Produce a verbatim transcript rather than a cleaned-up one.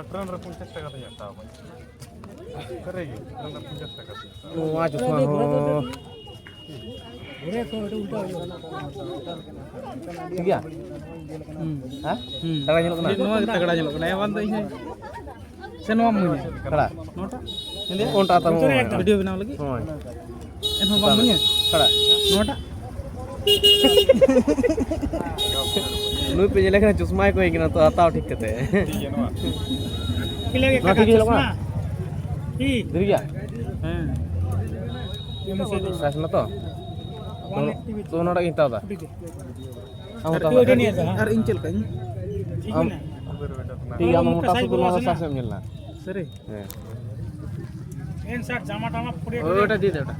Train ᱨᱮ ᱯᱚᱧᱪᱟᱥ ᱴᱟᱠᱟ ᱛᱮᱧ ᱦᱟᱛᱟᱣᱟ᱾ ᱥᱟᱹᱨᱤ ᱜᱮ, ᱴᱨᱮᱱ ᱨᱮ ᱯᱚᱧᱪᱟᱥ ᱴᱟᱠᱟ ᱛᱮᱧ ᱦᱟᱛᱟᱣᱟ᱾ ᱱᱚᱣᱟ ᱪᱚᱥᱢᱟ ᱦᱚᱸ᱾ ᱴᱷᱤᱠ ᱜᱮᱭᱟ? ᱦᱩᱸ᱾ ᱦᱮᱸ? ᱦᱩᱸ᱾ ᱛᱟᱜᱲᱟ ᱧᱮᱞᱚᱜ ᱠᱟᱱᱟ? ᱱᱚᱣᱟ ᱜᱮ ᱛᱟᱜᱲᱟ ᱧᱮᱞᱚᱜ ᱠᱟᱱᱟ᱾ ᱮ, ᱵᱟᱝ ᱫᱚ ᱤᱧ ᱦᱚᱸ᱾ ᱥᱮ ᱱᱚᱣᱟ ᱢᱚᱱᱮ? ᱠᱟᱲᱟ᱾ ᱱᱚᱣᱟᱴᱟᱜ? ᱚᱱᱴᱟ ᱛᱟᱢ ᱦᱚᱸ᱾ ᱵᱷᱤᱰᱤᱭᱳ ᱵᱮᱱᱟᱣ ᱞᱟᱹᱜᱤᱫ? ᱦᱳᱭ᱾ ᱮᱱᱦᱚᱸ ᱵᱟᱢ ᱢᱚᱱᱮᱭᱟ? ᱠᱟᱲᱟ᱾ ᱱᱚᱣᱟᱴᱟᱜ? ᱱᱩᱭ ᱯᱮ ᱧᱮᱞᱮ ᱠᱟᱱᱟ, ᱪᱚᱥᱢᱟᱭ ᱠᱚᱭ ᱠᱟᱱᱟ ᱛᱚ, ᱦᱟᱛᱟᱣ ᱴᱷᱤᱠ ᱠᱟᱛᱮ᱾ ᱴᱷᱤᱠ ᱜᱮᱭᱟ, ᱱᱚᱣᱟ᱾ ᱱᱚᱣᱟ ᱴᱷᱤᱠ ᱜᱮ ᱧᱮᱞᱚᱜ ᱠᱟᱱᱟ? ᱫᱷᱤᱨᱤ ᱜᱮᱭᱟ? ᱦᱮᱸ᱾ ᱥᱟᱭᱤᱡ ᱢᱟ ᱛᱚ? ᱛᱚ ᱱᱚᱰᱮ ᱜᱤᱧ ᱦᱟᱛᱟᱣ ᱮᱫᱟ᱾ ᱟᱢ ᱦᱟᱛᱟᱣ ᱢᱮ᱾ ᱟᱨ ᱤᱧ ᱪᱮᱫ ᱞᱮᱠᱟ? ᱤᱧ? ᱟᱢ, ᱴᱷᱤᱠ ᱜᱮᱭᱟ, ᱟᱢ ᱢᱚᱴᱟ ᱥᱩᱫᱷᱩ ᱱᱚᱣᱟ ᱫᱚ ᱥᱟᱭᱤᱡ ᱮᱢ ᱧᱮᱞ ᱞᱮᱱᱟ᱾ ᱥᱟᱹᱨᱤ? ᱦᱮᱸ᱾ ᱯᱮᱱᱴ ᱥᱟᱨᱴ ᱡᱟᱢᱟ ᱴᱟᱢᱟ ᱯᱩᱲᱤᱭᱟᱹ ᱳᱭ, ᱴᱩᱲᱤᱭᱟᱹ᱾ ᱳᱭᱴᱟ ᱫᱤ ᱫᱮ, ᱳᱴᱟ᱾